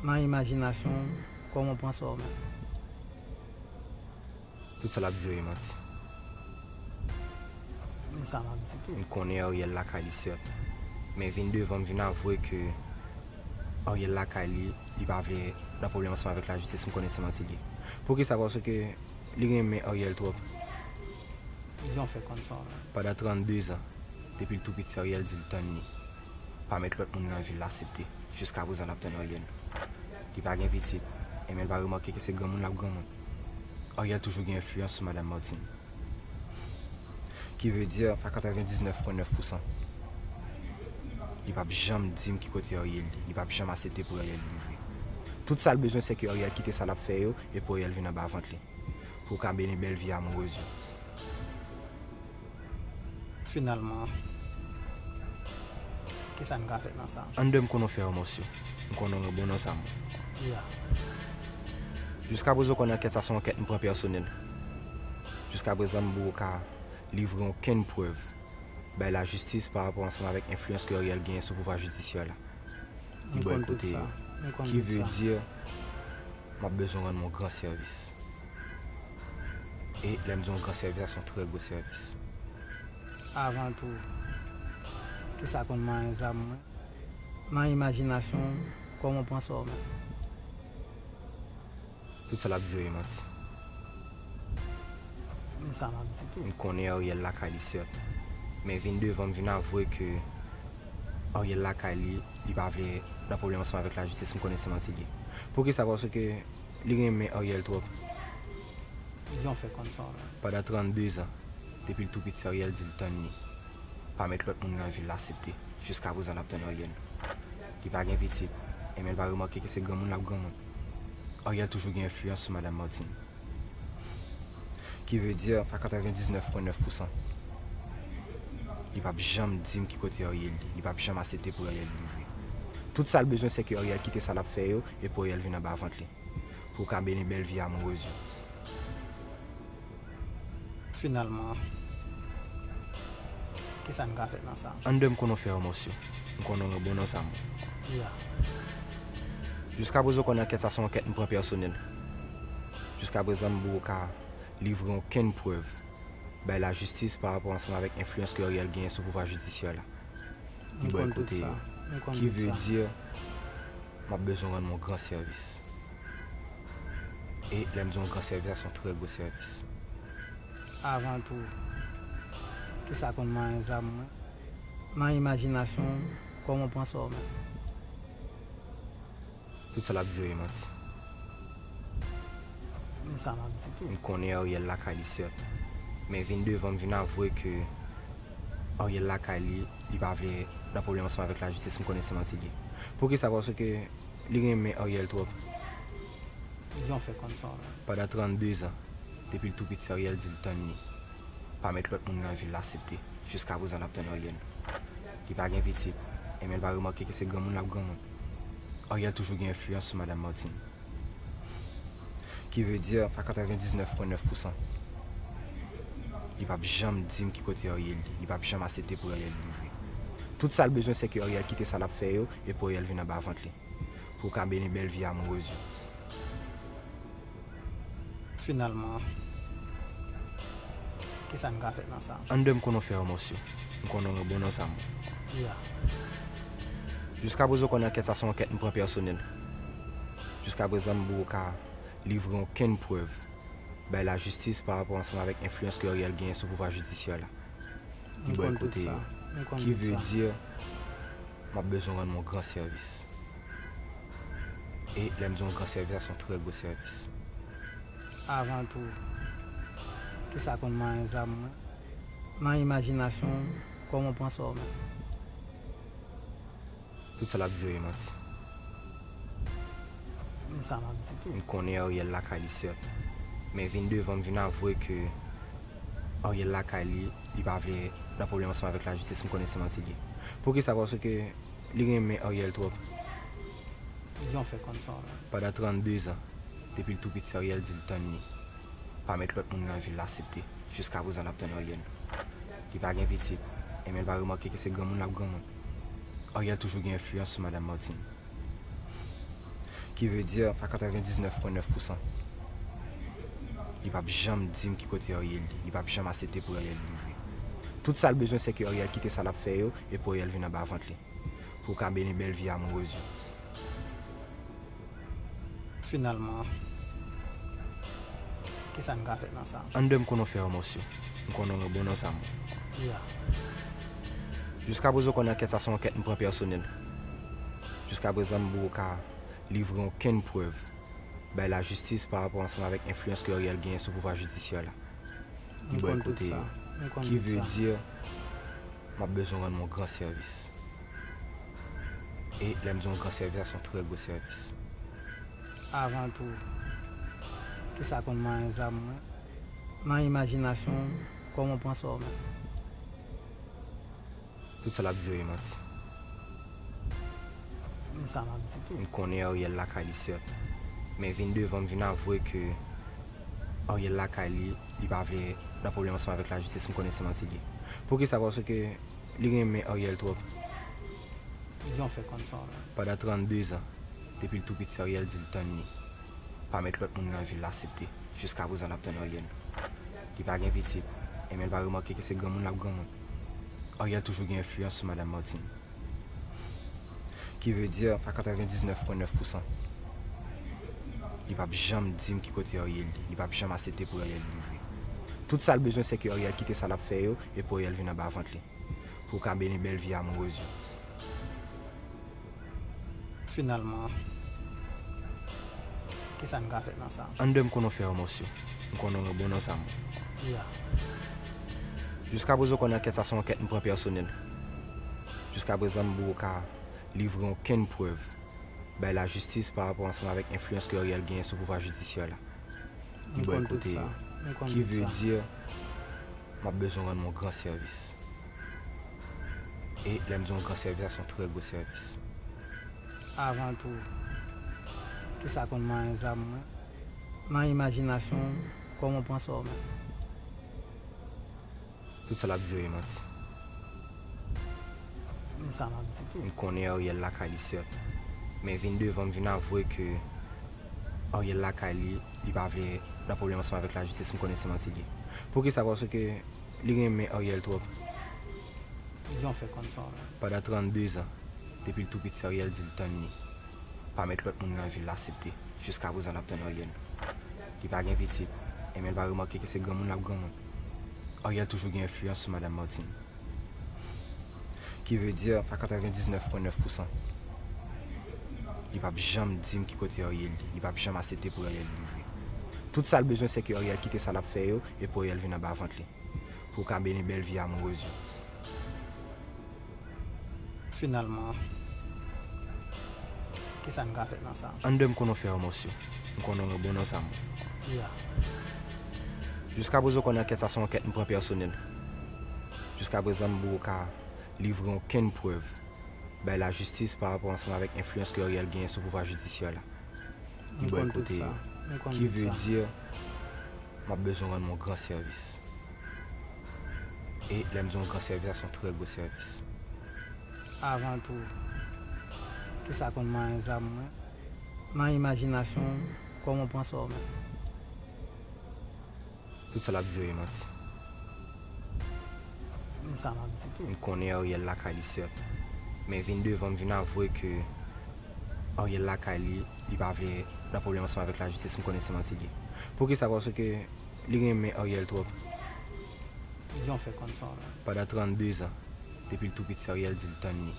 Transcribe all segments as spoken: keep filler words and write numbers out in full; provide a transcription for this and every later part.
Nan imajinasyon w, kòman w panse w menm? Tout sa l ap di yo e manti. Men sa m ap di tou. M konnen Ariel lakay li, sèt. Men vin devan m vin avwe ke Ariel lakay li, li pa vle nan pwoblèm ansanm avèk lajistis, m konnen se manti li ye. Poukisa? Paske li renmen Ariel twòp. Jan w fè konn sa w menm? Pandan trannde zan, depi l tou piti, Ariel di l tann li. Pa met lòt moun nan vil la aksepte. Jiska prezan, l ap tann Ariel. Li pa gen pitit, enben l pa remake ke se granmoun l ap granmoun. Ariel toujou gen enfliyans sou madanm Martine. Ki vle di, a katrevendiznèf pwen nèf pousan, li p ap janm di m ki kote Ariel ye. Li p ap janm aksepte pou Ariel livre. Tout sa l bezwen, se ke Ariel kite sa l ap fè yo, e pou Ariel vin anba vant li. Pou w ka mennen bèl vi amourèz yo. Finalman, kisa n ka fè nan sa? Anndan m konnen w fè remòs yo. M konnen w gen bon nan sa m. Ya. Jiska prezan, w konnen ankèt sa se yon ankèt m pran pèsonèl. Jiska prezan, m poko ka livre okenn prèv bay lajistis pa rapò ansanm avèk enfliyans ke Ariel genyen sou pouvwa jidisyè la. Li bò l kote yo. Ki vle di, m ap bezwen rann yon gran sèvis. E lè m di yon gran sèvis, sa se yon trè gwo sèvis. Avan tou, kisa konn manyen zam mwen? Nan imajinasyon w, kòman w panse w menm? Tout sa l ap di yo e manti. Men sa m ap di tou. M konnen Ariel lakay li, sèt. Men vin devan m vin avwe ke Ariel lakay li, li pa vle nan pwoblèm ansanm avèk lajistis, m konnen se manti li ye. Poukisa? Paske li renmen Ariel twòp. Jan w fè konn sa w menm? Pandan trannde zan, depi l tou piti, Ariel di l tann li. Pa met lòt moun nan vil la aksepte. Jiska prezan, l ap tann Ariel. Li pa gen pitit, enben l pa remake ke se granmoun l ap granmoun. Ariel toujou gen enfliyans sou madanm Martine. Ki vle di, a katrevendiznèf pwen nèf pousan, li p ap janm di m ki kote Ariel ye. Li p ap janm aksepte pou Ariel livre. Tout sa l bezwen, se ke Ariel kite sa l ap fè yo, e pou Ariel vin anba vant li. Pou w ka mennen bèl vi amourèz yo. Finalman, kisa n ka fè nan sa? Anndan m konnen w fè remòs yo. M konnen w gen bon nan sa m. Ya. Jiska prezan, w konnen ankèt sa se yon ankèt m pran pèsonèl. Jiska prezan, m poko ka livre okenn prèv bay lajistis pa rapò ansanm avèk enfliyans ke Ariel genyen sou pouvwa jidisyè la. Li bò l kote yo. Ki vle di, m ap bezwen rann yon gran sèvis. E lè m di yon gran sèvis, sa se yon trè gwo sèvis. Avan tou, kisa konn manyen zam mwen? Nan imajinasyon w, kòman w panse w menm? Tout sa l ap di yo e manti. Men sa m ap di tou. M konnen Ariel lakay li, sèt. Men vin devan m vin avwe ke Ariel lakay li, li pa vle nan pwoblèm ansanm avèk lajistis, m konnen se manti li ye. Poukisa? Paske li renmen Ariel twòp. Jan w fè konn sa w menm? Pandan trannde zan, depi l tou piti, Ariel di l tann li. Pa met lòt moun nan vil la aksepte. Jiska prezan, l ap tann Ariel. Li pa gen pitit, enben l pa remake ke se granmoun l ap granmoun. Ariel toujou gen enfliyans sou madanm Martine. Ki vle di, a katrevendiznèf pwen nèf pousan, li p ap janm di m ki kote Ariel ye. Li p ap janm aksepte pou Ariel livre. Tout sa l bezwen, se ke Ariel kite sa l ap fè yo, e pou Ariel vin anba vant li. Pou w ka mennen bèl vi amourèz yo. Finalman, kisa n ka fè nan sa? Anndan m konnen w fè remòs yo. M konnen w gen bon nan sa m. Ya. Jiska prezan, w konnen ankèt sa se yon ankèt m pran pèsonèl. Jiska prezan, m poko ka livre okenn prèv bay lajistis pa rapò ansanm avèk enfliyans ke Ariel genyen sou pouvwa jidisyè la. Li bò l kote yo. Ki vle di, m ap bezwen rann yon gran sèvis. E lè m di yon gran sèvis, sa se yon trè gwo sèvis. Avan tou, kisa konn manyen zam mwen? Nan imajinasyon w, kòman w panse w menm? Tout sa l ap di yo e manti. Men sa m ap di tou. M konnen Ariel lakay li, sèt. Men vin devan m vin avwe ke Ariel lakay li, li pa vle nan pwoblèm ansanm avèk lajistis, m konnen se manti li ye. Poukisa? Paske li renmen Ariel twòp. Jan w fè konn sa w menm? Pandan trannde zan, depi l tou piti, Ariel di l tann li. Pa met lòt moun nan vil la aksepte. Jiska prezan, l ap tann Ariel. Li pa gen pitit, enben l pa remake ke se granmoun l ap granmoun. Ariel toujou gen enfliyans sou madanm Martine. Ki vle di, a katrevendiznèf pwen nèf pousan, li p ap janm di m ki kote Ariel ye. Li p ap janm aksepte pou Ariel livre. Tout sa l bezwen, se ke Ariel kite sa l ap fè yo e pou Ariel vin anba vant li, pou l ka mennen bèl vi amourez yo. Finalman, kisa n ka fè nan sa? Anndan m konnen w fè yon mòso. M konnen w yon bon nan sa, mwen. Ya. Jiskaprezan, w konnen ankèt sa se yon ankèt m pran pèsonèl. Jiskaprezan, m poko ka livre okenn prèv bay lajistis pa rapò ansanm avèk enfliyans ke Ariel genyen sou pouvwa jidisyè la. Li bò kote yo. Ki vle di, m ap bezwen rann yon gran sèvis. E lè m di yon gran sèvis, sa se yon trè gwo sèvis. Avan tou, kisa konn manyen zam mwen? Nan imajinasyon w, kòman w panse w menm? Tout sa l ap di yo e manti. Men sa m ap di tou. M konnen Ariel lakay li, sèt. Men vin devan m, vin avwe ke Ariel lakay li, li pa vle nan pwoblèm ansanm avèk lajistis, m konnen se manti li ye. Poukisa? Paske li renmen Ariel twòp. Jan w fè konn sa w menm? Pandan trannde zan, depi l tou piti, Ariel di l tann li. Pa met lòt moun nan vil la aksepte. Jiskaprezan, l ap tann Ariel. Li pa gen pitit. E men l pa remake ke se granmoun l ap granmoun. Ariel toujou gen enfliyans sou madanm Martine. Ki vle di, a katrevendiznèf pwen nèf pousan, li p ap janm di m ki kote Ariel ye. Li p ap janm aksepte pou Ariel livre. Tout sa l bezwen, se ke Ariel kite sa l ap fè yo e pou Ariel vin anba vant li, pou l ka mennen bèl vi amourez yo. Finalman, kisa n ka fè nan sa? Anndan m konnen w fè yon mòso. M konnen w yon bon nan sa, mwen. Ya. Jiskaprezan, w konnen ankèt sa se yon ankèt m pran pèsonèl. Jiskaprezan, m poko ka livre okenn prèv bay lajistis pa rapò ansanm avèk enfliyans ke Ariel genyen sou pouvwa jidisyè la. Li bò kote yo. Ki vle di, m ap bezwen rann yon gran sèvis. E lè m di yon gran sèvis, sa se yon trè gwo sèvis. Avan tou, kisa konn manyen zam mwen? Nan imajinasyon w, kòman w panse w menm? Tout sa l ap di yo e manti. Men sa m ap di tou. M konnen Ariel lakay li, sèt. Men vin devan m, vin avwe ke Ariel lakay li, li pa vle nan pwoblèm ansanm avèk lajistis, m konnen se manti li ye. Poukisa? Paske li renmen Ariel twòp. Jan w fè konn sa w menm? Pandan trannde zan, depi l tou piti, Ariel di l tann li. Pa met lòt moun nan vil la aksepte. Jiskaprezan, l ap tann Ariel. Li pa gen pitit. E men l pa remake ke se granmoun l ap granmoun. Ariel toujou gen enfliyans sou madanm Martine. Ki vle di, a katrevendiznèf pwen nèf pousan, li p ap janm di m ki kote Ariel ye. Li p ap janm aksepte pou Ariel livre. Tout sa l bezwen, se ke Ariel kite sa l ap fè yo e pou Ariel vin anba vant li, pou l ka mennen bèl vi amourez yo. Finalman, kisa n ka fè nan sa? Anndan m konnen w fè yon mòso. M konnen w yon bon nan sa, mwen. Ya. Jiskaprezan, w konnen ankèt sa se yon ankèt m pran pèsonèl. Jiskaprezan, m poko ka livre okenn prèv bay lajistis pa rapò ansanm avèk enfliyans ke Ariel genyen sou pouvwa jidisyè la. Li bò kote yo. Ki vle di, m ap bezwen rann yon gran sèvis. E lè m di yon gran sèvis, sa se yon trè gwo sèvis. Avan tou, kisa konn manyen zam mwen? Nan imajinasyon w, kòman w panse w menm? Tout sa l ap di yo e manti. Men sa m ap di tou. M konnen Ariel lakay li, sèt. Men vin devan m, vin avwe ke Ariel lakay li, li pa vle nan pwoblèm ansanm avèk lajistis, m konnen se manti li ye. Poukisa? Paske li renmen Ariel twòp. Jan w fè konn sa w menm? Pandan trannde zan, depi l tou piti, Ariel di l tann li.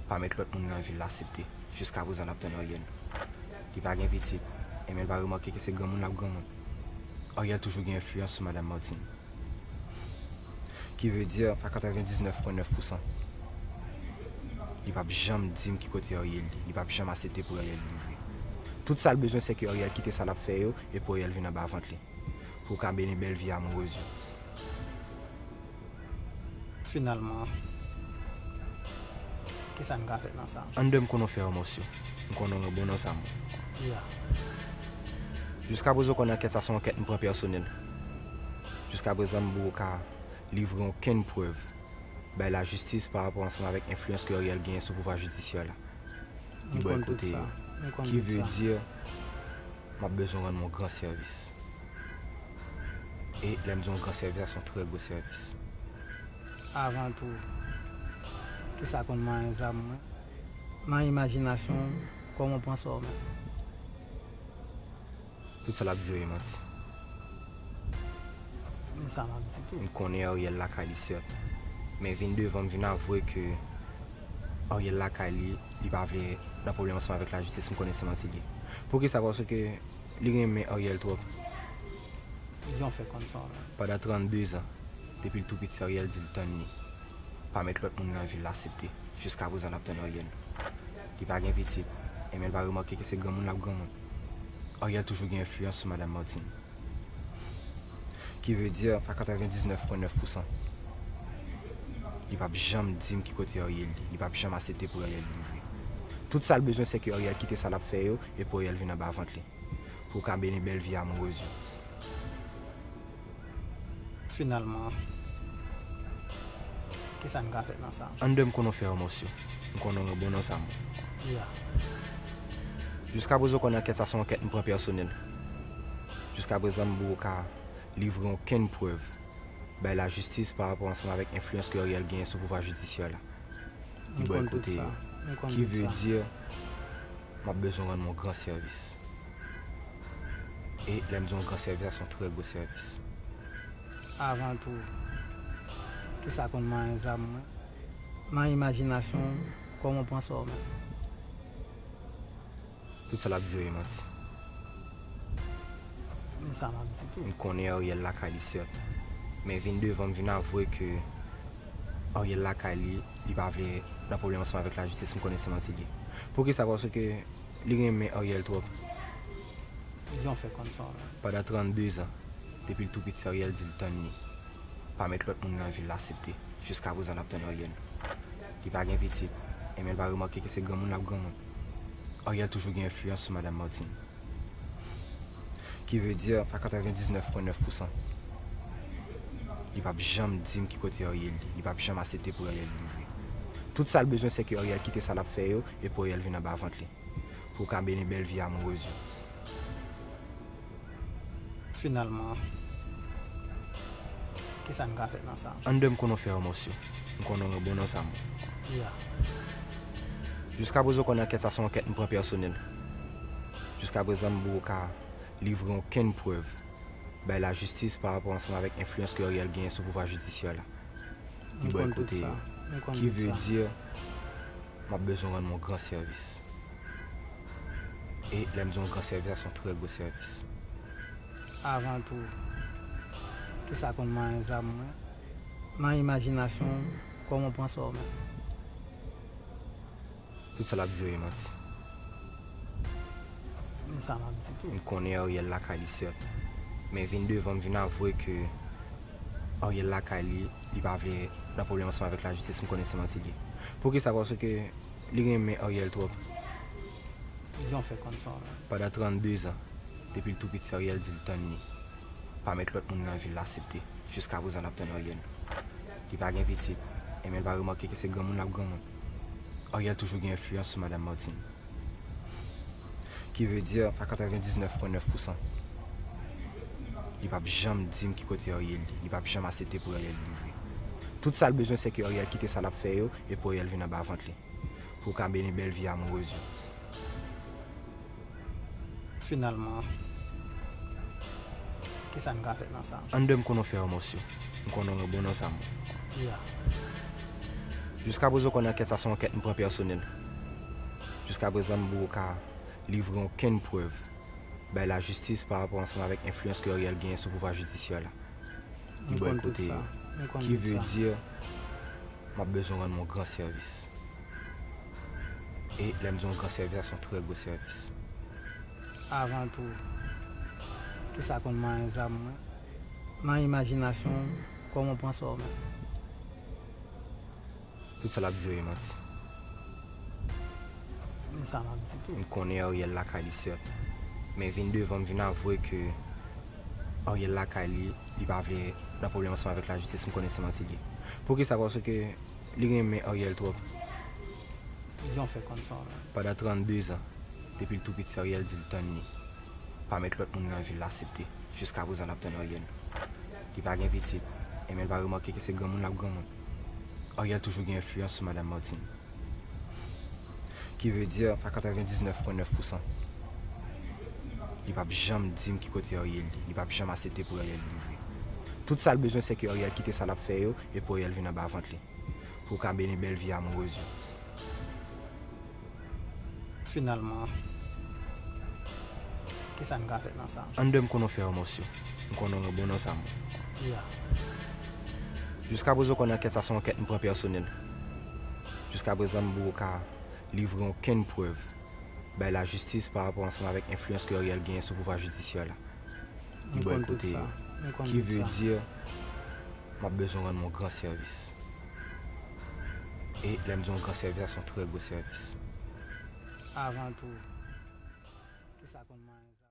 Pa met lòt moun nan vil la aksepte. Jiskaprezan, l ap tann Ariel. Li pa gen pitit. E men l pa remake ke se granmoun l ap granmoun. Ariel toujou gen enfliyans sou madanm Martine. Ki vle di, a katrevendiznèf pwen nèf pousan, li p ap janm di m ki kote Ariel ye. Li p ap janm aksepte pou Ariel livre. Tout sa l bezwen, se ke Ariel kite sa l ap fè yo e pou Ariel vin anba vant li, pou l ka mennen bèl vi amourez yo. Finalman, kisa n ka fè nan sa? Anndan m konnen w fè yon mòso. M konnen w yon bon nan sa, mwen. Ya. Jiskaprezan, w konnen ankèt sa se yon ankèt m pran pèsonèl. Jiskaprezan, m poko ka livre okenn prèv bay lajistis pa rapò ansanm avèk enfliyans ke Ariel genyen sou pouvwa jidisyè la. Li bò kote yo. Ki vle di, m ap bezwen rann yon gran sèvis. E lè m di yon gran sèvis, se yon trè gwo sèvis. Avan tou, kisa konn manyen zam mwen? Nan imajinasyon w, kòman w panse w menm? Tout sa l ap di yo e manti. Men sa m ap di tou. M konnen Ariel lakay li, sèt. Men vin devan m vin avwe ke Ariel lakay li, li pa vle nan pwoblèm ansanm avèk lajistis, m konnen se manti li. Poukisa? Paske li renmen Ariel twòp. Jan w fè konn sa w menm? Pandan trannde zan, depi l tou piti, Ariel di l tann li. Pa met lòt moun nan vil la aksepte. Jiskaprezan, l ap tann Ariel. Li pa gen pitit, enben l pa remake ke se granmoun l ap granmoun. Ariel toujou gen enfliyans sou Madanm Martine. Ki vle di, a katrevendiznèf pwen nèf pousan, li p ap janm di m ki kote Ariel ye. Li p ap janm aksepte pou Ariel livre. Tout sa l bezwen, se ke Ariel kite sa l ap fè yo e pou Ariel vin anba vant li. Pou l ka mennen bèl vi amourèz yo. Finalman, kisa n ka fè nan sa? Anndan m konnen w fè remòs yo. M konnen w gen bon nan sa m. Ya. Jiskaprezan, w konnen ankèt sa se yon ankèt m pran pèsonèl. Jiskaprezan, m poko livre okenn prèv bay lajistis pa rapò ansanm avèk enfliyans ke Ariel genyen sou pouvwa jidisyè la. Li bò l kote yo. Ki vle di, m ap bezwen rann yon gran sèvis. E lè m di yon gran sèvis, se yon trè gwo sèvis. Avan tou, kisa konn manyen zam mwen? Nan imajinasyon w, kòman w panse w menm? Tout sa l ap di yo e manti. Men sa m ap di tou. M konnen Ariel lakay li, sèt. Men vin devan m vin avwe ke Ariel lakay li, li pa vle nan pwoblèm ansanm avèk lajistis, m konnen se manti li. Poukisa? Paske li renmen Ariel twòp. Jan w fè konn sa w menm? Pandan trannde zan, depi l tou piti, Ariel di l tann li. Pa met lòt moun nan vil la aksepte. Jiskaprezan, l ap tann Ariel. Li pa gen pitit, enben l pa remake ke se granmoun l ap granmoun. Ariel toujou gen enfliyans sou Madanm Martine. Ki vle di, a katrevendiznèf pwen nèf pousan, li p ap janm di m ki kote Ariel ye. Li p ap janm aksepte pou Ariel livre. Tout sa l bezwen, se ke Ariel kite sa l ap fè yo e pou Ariel vin anba vant li. Pou l ka mennen bèl vi amourèz yo. Finalman, kisa n ka fè nan sa? Anndan m konnen w fè remòs yo. M konnen w gen bon nan sa m. Ya. Jiskaprezan, w konnen ankèt sa se yon ankèt m pran pèsonèl. Jiskaprezan, m poko livre okenn prèv bay lajistis pa rapò ansanm avèk enfliyans ke Ariel genyen sou pouvwa jidisyè la. Li bò l kote yo. Ki vle di, m ap bezwen rann yon gran sèvis. E lè m di yon gran sèvis, se yon trè gwo sèvis. Avan tou, kisa konn manyen zam mwen? Nan imajinasyon w, kòman w panse w menm? Tout sa l ap di yo e manti. Men sa m ap di tou. M konnen Ariel lakay li, sèt. Men vin devan m vin avwe ke Ariel lakay li, li pa vle nan pwoblèm ansanm avèk lajistis, m konnen se manti li. Poukisa? Paske li renmen Ariel twòp. Jan w fè konn sa w menm? Pandan trannde zan, depi l tou piti, Ariel di l tann li. Pa met lòt moun nan vil la aksepte. Jiskaprezan, l ap tann Ariel. Li pa gen pitit, enben l pa remake ke se granmoun l ap granmoun. Ariel toujou gen enfliyans sou Madanm Martine. Ki vle di, a katrevendiznèf pwen nèf pousan, li p ap janm di m ki kote Ariel ye. Li p ap janm aksepte pou Ariel livre. Tout sa l bezwen, se ke Ariel kite sa l ap fè yo e pou Ariel vin anba vant li. Pou l ka mennen bèl vi amourèz yo. Finalman, kisa n ka fè nan sa? Anndan m konnen w fè remòs yo. M konnen w gen bon nan sa m. Ya. Jiskaprezan, w konnen ankèt sa se yon ankèt m pran pèsonèl. Jiskaprezan, m poko livre okenn prèv bay lajistis pa rapò ansanm avèk enfliyans ke Ariel genyen sou pouvwa jidisyè la. Li bò l kote yo. Ki vle di, m ap bezwen rann yon gran sèvis. E lè m di yon gran sèvis, se yon trè gwo sèvis. Avan tou, kisa konn manyen zam mwen? Nan imajinasyon w, kòman w panse w menm? Tout sa l ap di yo e manti. Men sa m ap di tou. M konnen Ariel lakay li, sèt. Men vin devan m vin avwe ke Ariel lakay li, li pa vle nan pwoblèm ansanm avèk lajistis, m konnen se manti li. Poukisa? Paske li renmen Ariel twòp. Jan w fè konn sa w menm? Pandan trannde zan, Depi l tou piti, Ariel di l tann li. Pa mèt lòt moun nan vil la aksepte. Jiskaprezan, l ap tann Ariel. Li pa gen pitit, e men l pa remake ke se granmoun l ap granmoun. Ariel toujou gen enfliyans sou madanm Martine. Ki vle di, a katrevendiznèf pwen nèf pousan, li p ap janm di m ki kote Ariel ye. Li p ap janm aksepte pou Ariel livre. Tout sa l bezwen, se ke Ariel kite sa l ap fè yo, e pou Ariel vin anba vant li. Pou ka mennen bèl vi amourèz yo. Finalman, kisa n ka fè nan sa? Anndan m konnen w fè remòs yo. M konnen w bon nan sa m. Ya. Jiskaprezan, w konnen ankèt sa se yon ankèt m pran pèsonèl. Jiskaprezan, m poko ka livre okenn prèv bay lajistis pa rapò ansanm avèk enfliyans ke Ariel genyen sou pouvwa jidisyè la. Li bò kote yo. Ki vle di, m ap bezwen rann yon gran sèvis. E lè m di yon gran sèvis, se yon trè gwo sèvis. Avan tou, kisa konn manyen sa?